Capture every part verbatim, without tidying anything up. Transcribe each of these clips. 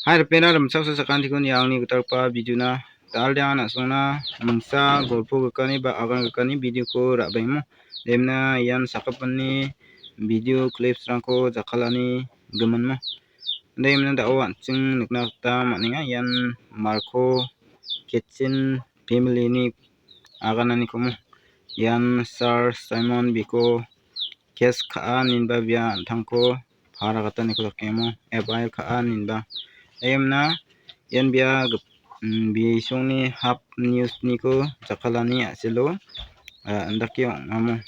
Hai ripena rimchaksa sakantiko niangni gitalgipa videona dal·deangan an·songna mingsa golpo gikani ba agan gikani videoko ra·baimo. Demna ian sakgipinni video clipsrangko jakkalani giminmo. Demna da·o an·ching nikna gita man·enga, ian Marco Kitchen family-ni agananikomo. Ian Sir Simon Biko case ka·a ninba bia an·tangko para gataniko dakemo F I R ka·a ninba. Demna ian bia gip-, mm, bisongni hap newsniko jakkalani a·selo, ah, indake ong·amo.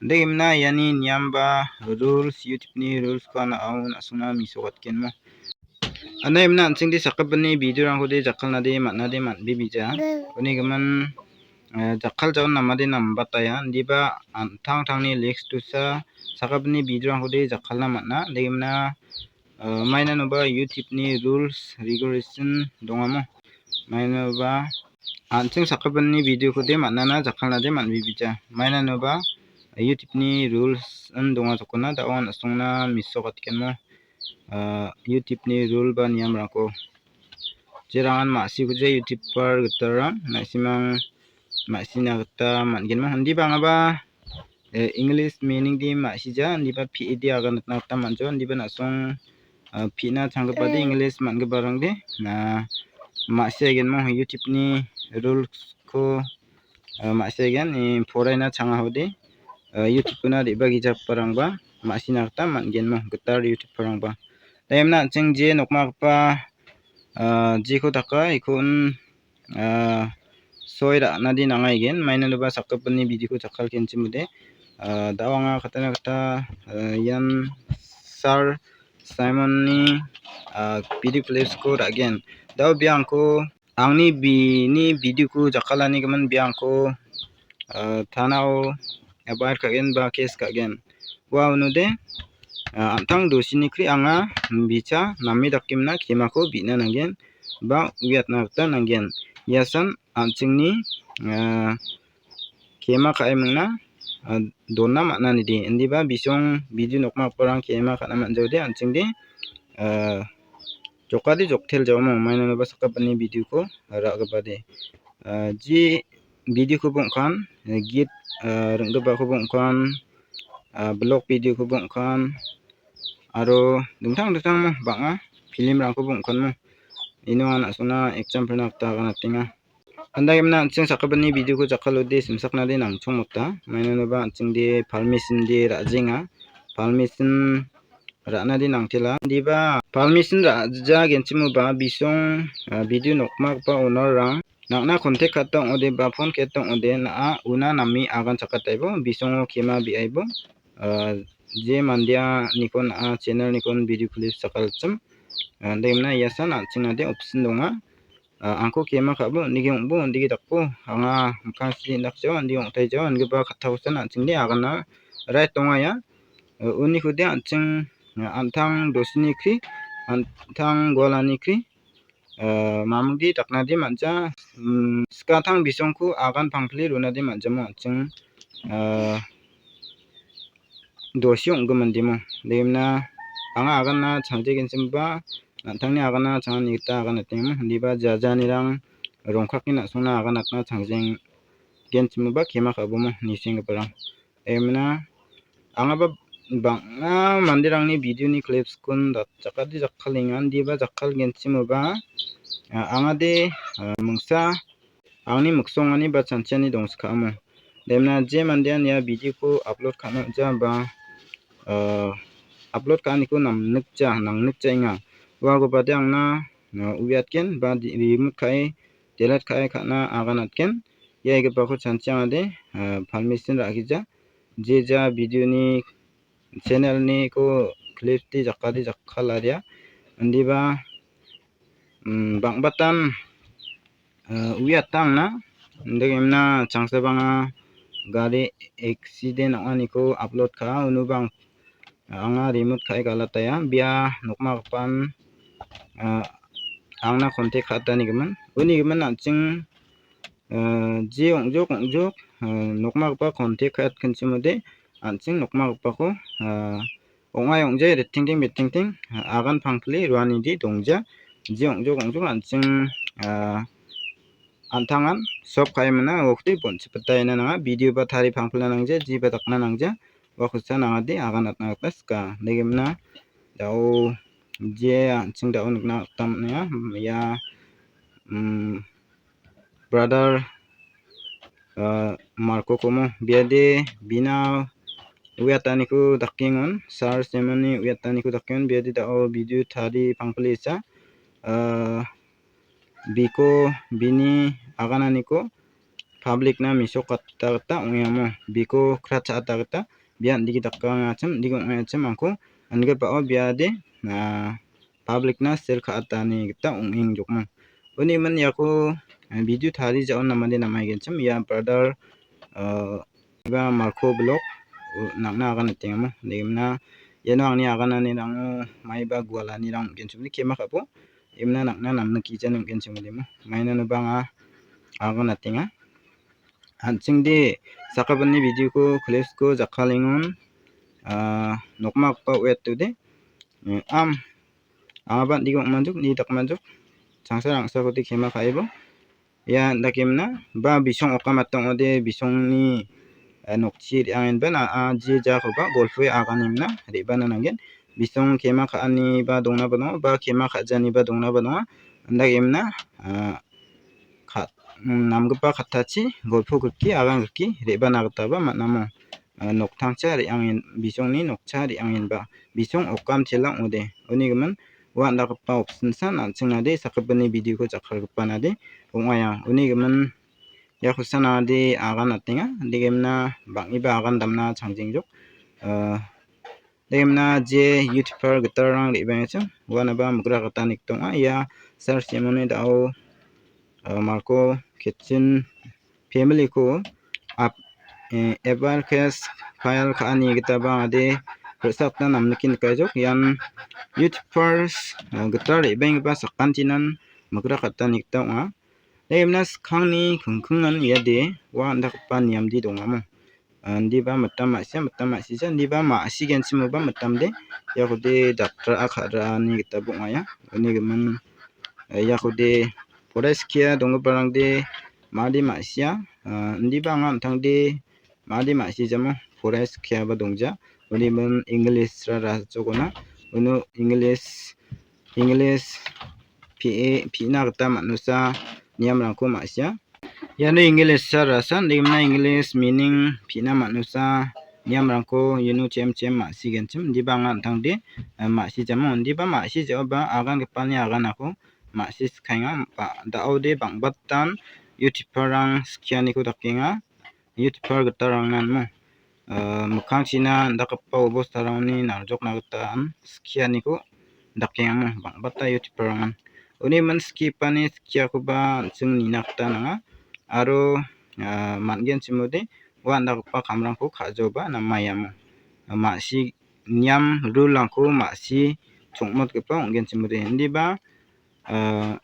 Indake gimna iani niam ba rules, YouTube-ni rules-ko an·ao an·songna mesokatgenmo. Ana imna an·chingde sakgipinni videorangkode jakkalnade man·ade man·bebija. Uni gimin, eh, jakkaljaon namade nambataya. Indiba an-, tangtangni leaks dosa sakgipinni videorangkode jakkalna man·a. Degimna, eh, mainanoba YouTube-ni rules, regulation dongamo. Mainanoba an·ching sakgipinni videokode man·ana jakkalnade man·bebija. Mainanoba YouTube-ni rules-in donga jokona. Da·o an·songna mesokatgenmo, ah, YouTube-ni rule ba niamrangko. Jerangan ma·sikuja YouTuber gitarang, na·simang ma·sina gita man·genmo. Indiba angaba, eh, English meaning-de ma·sija, indiba P E D aganatna gita man·jo, indiba na·song, ah, P-na changgipade English man·giparangde, na, ma·siagenmo YouTube-ni rules-ko ah, ma·segen, eh, poraina changahode, ah, YouTube-ona re·bagijagiparangba ma·sina gita man·genmo, gitar YouTuberrangba. Demna an·ching je nokmagipa, ah, jeko daka, iko un, ah, soi ra·nade nangaigen, mainanoba sakgipinni videoko jakkalgenchimode. Ah, da·o anga katana gita, ah, ian Sir Simon-ni, ah, video clips-ko ra·gen. Da·o bia angko Angni bini videoko jakkalanigimin bia angko, ah, tanao F I R ka·gen ba case ka·gen. Ua unode, ah, an·tang dosini kri anga bicha name dakgimna kemako bi·na nanggen ba uiatna gita nanggen. Iasan an·chingni, ah, kema ka·e mingna, ah, dona man·anide. Indiba bisong video nokma giparang kema ka·na man·jaode an·chingde, ah, jokade jokteljawamo mainanoba sakgipinni videoko ra·gipade. Ah, ji videokoba ong·kan, eh, git, ah, ring·gipakoba ong·kan, ah, blog videokoba ong·kan, aro dingtang dingtang bang·a filmrangkoba ong·kanmo. Ino an·a·sona example-na gita aganatenga. Andakemna an·ching sakgipinni videoko jakkalode simsaknade nangchongmota. Mainanoba an·chingde permission-de ra·jenga. Permission ra·nade nangtela. Indiba permission ra·jagenchimoba bisong, ah, video nokmagipa owner-rang nang·na contact ka·ta ong·ode ba phone ka·ta ong·ode na·a una name agan chakataibo bisongo kema bi·aibo, ah, je mandeaniko na·a channel-nikon video clip jakkalchim. Ah, andakemna iasan an·chingnade option donga. Ah, angko kema ka·bo, indege ong·bo, indege dakbo, anga mikkang sile indakjao, indege ong·taijao, ingipa kattakosan an·chingde agana right donga ia. Ah, unikode an·ching, ah, an·tang dosini kri, an·tang gualani kri, ah, mamingde daknade man·ja, um, skatang bisongko agan pangpile ronade man·jamo an·ching, ah, dosi ong·gimindimo. Demna anga agana changjegenchimba, an·tangni agana changanigita aganatengmo. Indiba jajanirang rongkakni na·songna aganatna changjenggenchimoba kema ka·bomo nisenggiparang. Emna angaba bang·a manderangni videoni clipskon dat-, jakade jakkalenga, indiba jakkalgenchimoba, a-, angade, a, mingsa angni miksongani ba chanchiani dongskamo. Demna je mandean ia videoko upload ka·na uja ba, ah, upload ka·aniko namnikja, nangnikjaenga. Uagopade angna, ah, uiatgen ba di-, remove ka·e, delete ka·e ka·na aganatgen. Ia igipako chanchiangade, ah, permission ra·gija. Je ja videoni channelniko clipde jakade jakkalaria. Indiba, mm, bang·batan, eh, uiatangna, indakemna changsabanga gari accident ong·aniko upload ka·a, unobang anga remove ka·e galataia. Bia nokmagipan, eh, angna contact ka·atanigimin. Unigimin an·ching, eh, je ong·jok ong·jok, eh, nokmagipa contact ka·atgenchimode an·ching nokmagipako, eh, ong·ai ong·jai, ritingting bitingting, eh, agan pangpile roanide dongja. je ong·jok ong·jok an·ching, ah, an·tangan sop ka·emina uakde bon·chipataina nanga. Video ba tari pangpilna nangja, jiba dakna nangja, uakosa nangade aganatna gita sika. Degimina dao je an·ching dao nikna gita man·enga. Ia, mm, brother, ah, Marko komo biade bina uiataniko dakengon, Sar Semoni uiataniko dakengon, biade dao video tari pangpilisa, ah, biko bini agananiko public-na mesokata gita ong·enga mo. Biko kra cha·ata gita bia an·digi dakangachim, an·digi ong·engachim angko angripao biade, ah, public-na sel ka·atani gita ong·engjokming. Uni imin iako, eh, video tarijaon namade namaigenchim ia brother, eh, iba Marko blog, uh, nang·na aganatengamo. Degimna iano angni agananirango maiba gualanirang ong·genchim kema ka·bo. Imna nang·na namnikija ong·genchim demo. Maina nobanga aganatenga. An·chingde sakabani video-ko clips-ko jakkalengon, ah, nokma gipa uiatode. Eh, am, angaba an·digi ong·manjok, ni dakmanjok. Changsa rangsakode kema ka·ebo. Ia indakemna ba bisong okamata ong·ode bisongni, eh, nokchi re·angenba na·a je jakoba golpoe aganimna re·bana nanggen. Bisong kema ka·aniba dongnaba donga, ba kema ka·janiba dongnaba donga. Indakemna, ah, ka-, mm, namgipa kattachi golpo griki, agan griki re·bana gitaba man·amo. Ah, noktangcha re·angen-, bisongni nokcha re·angenba bisong okam chela ong·ode. Uni gimin ua an·dakgipa opsinsan an·chingnade sakgipini video-ko jakkalgipanade ong·aia. Uni gimin ia kosa nangade agan atenga. Degimna bang·iba agan damna changjengjok. Ah, degimna je YouTuber gitarrang re·baengachim uanaba migra gita nikdonga. Ia Sar Semoni dao, ah, Marko Kitchen family-ko ap-, eh, ever case file ka·ani gitaba ong·ade ro·sakna namnike nikaijok. Ian YouTubers, eh, gitar re·baenggipa sakantinan migra ka·atani gita ong·a. Degimna skangni kingkingan iade ua an·dakgipa niamde dongamo. Ah, indiba mitam ma·sia, mitam ma·sija, indiba ma·sigenchimoba mitamde iakode dakra·a ka·raani gitaba ong·aia. Uni gimin, eh, iakode poraiskia donggiparangde made ma·sia, ah, indiba anga an·tangde made ma·sijamo poraiskia ba dongja. Uni gimin English-ra rasokona. Uno English, English pi·e, pi·na gita man·osa niamrangko ma·sia. Iano English-sa rasan, degimna English meaning pi·na man·osa niamrangko iano chem chem ma·sigenchim. Indiba anga an·tangde, eh, ma·sijamo. Indiba ma·sijaoba agangipani aganako ma·si skaenga. Ba-, da·ode bang·batan YouTuber-rang skianiko dakenga. YouTuber gitarrangnan mo, eh, mikkangchina an·dakgipa obostarangni narjokna gita an skianiko dakengamo bang·bata YouTuber-rangan. Uni min skipani skiakoba an·ching nina gita nanga. Aro, ah, man·genchimode ua an·dakgipa kamrangko ka·joba namaiamo. Ma·si niam rule-rangko ma·si chongmotgipa ong·genchimode. Indiba, ah,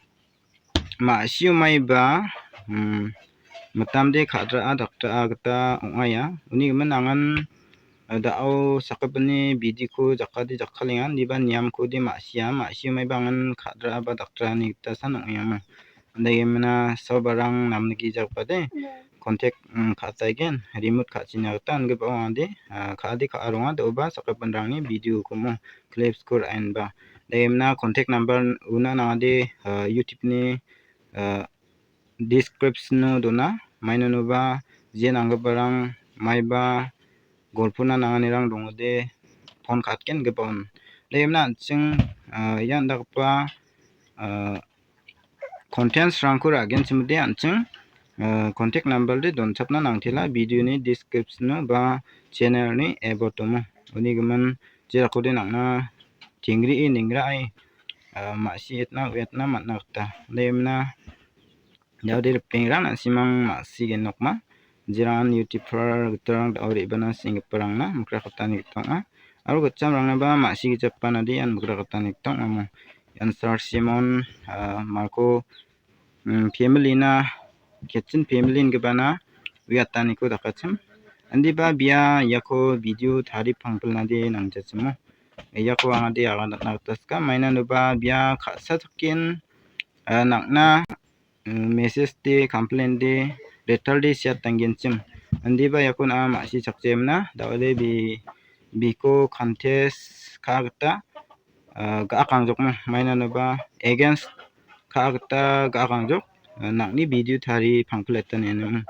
ma·sio maiba, mm, mitamde ka·draa dakdraa gita ong·aia. Uni gimin angan, eh, da·o sakgipini bidiko jakade jakkalenga, indiba niamkode ma·sia, ma·sio maiba angan ka·draa ba dakdraani gita san ong·enga. Ande gimina sobarang namnike jakbade, contact, mm, ka·ataigen, remote ka·china gita anggipa ong·ade, ah, ka·ade ka·aronga, do·oba sakgipinrangni video-komo clips-ko ra·enba. Degimna contact number una nangade, ah, YouTube-ni, ah, description-o dona. Mainonoba je nanggiparang maiba golpona nanganirang dongode phone ka·atgengipa on. Degimna an·ching, ah, ia an·dakgipa, ah, contents-rangko ra·genchimode an·ching, ah, contact number-de donchapna nangtela video-ni description-o ba channel-ni about-omo. Uni gimin jerakode nang·na tengri·e neng·ra·e, ah, ma·si etna uiatna man·a gita. Degimna iade ripengrang na·simang ma·sigen nokma. Jerangan YouTuber gitarrang da·o re·bana senggiparangna mikrakatani gita ong·a. Aro gitchamrangnaba ma·sigijapanade ian mikrakatani gita ong·amo. Ian Sar Simon, ah, Marko, mm, family-na, Ketchin family ingipana uiataniko dakachim. Indiba bia iako video tari pangpilnade nangjachimo. Iako angade aganatna gita sika. Maina inoba bia ka·sa chakken, ah, nang·na, mm, message de, complain de, retal de siatanggenchim. Indiba iako na·a ma·sichakjemna. Da·ode bi-, biko contest ka·a gita, ah, ga·akangjokmo. Maina inoba against ka·a gita ga·akangjok. Ah, nang·ni video tari pangpil eta nianimo.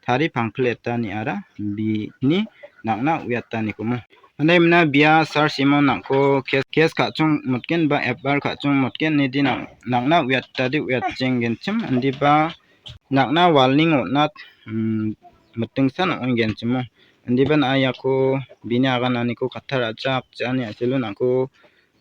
Tari pangpil eta niara bini nang·na uiatanikomo. Ande mina bia sar Simon nang·ko kes, kes ka·chong motgen ba F I R ka·chong motgen nidi nang-, nang·na uiatade uiatjenggenchim. Indiba nang·na walning on·at, mm, mitingsan ong·engenchimo. Indiba na·a iako bini agananiko katta ra·chak ja·ani a·selo nang·ko,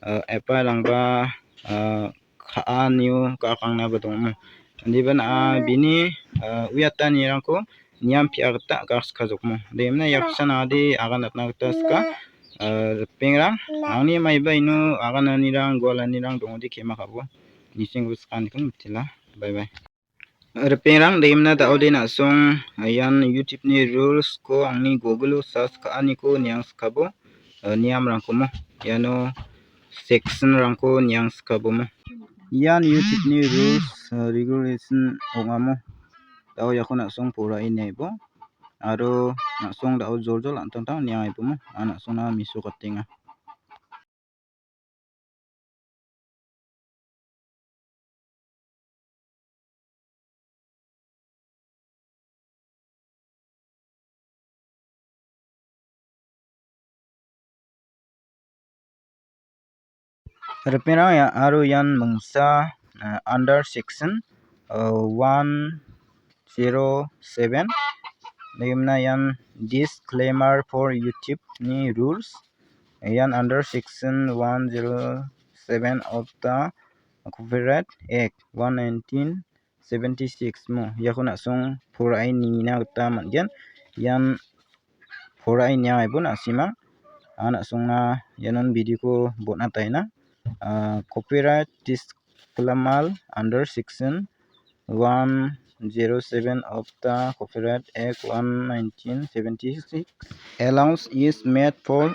ah, F I R rangba, ah, ka·anio ga·akangnaba donga. Indiba na·a bini, ah, uiatanirangko niam pia gita ga·sikajokmo. Demna ia ku·san angade aganatna gita sika. Ah, ripengrang, angni maiba ino agananirang, gualanirang dongode kema ka·bo. Nisenggipa sikanikon mitela. Bye bye. Ripengrang, demna da·ode na·song, ah, ian YouTube-ni rules-ko angni Google-o search ka·aniko niangsikabo, ah, niamrangkomo. Iano section-rangko niangsikabomo. Ian YouTube-ni rules, ah, regulation ong·amo. Da·o iako na·song poraie niaibo. Aro na·song da·o joljol an·tangtang niaibomo. Anga na·songna mesokatenga. Ripengrang ia-, aro ian mingsa, ah, under section, ah, one zero seven. Demna ian disclaimer for YouTube-ni rules. Ian under section one zero seven of the Copyright Act one nineteen seventy-six mo. Iako na·song poraie nina gita man·gen. Ian poraie niangaibo na·simang. Anga na·songna ianon video-ko bon·ataina. Ah, copyright disclaimer under section one zero seven of the Copyright Act one nineteen seventy-six allows is made for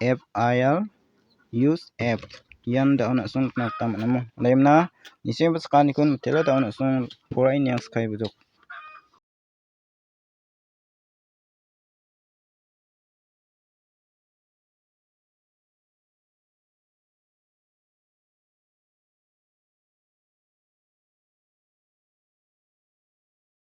F I R use app. Ian da·o na·song nikna gita man·amo. Laimna, nisenggipa sakanikon mitela da·o na·song poraie niangsikai bojok.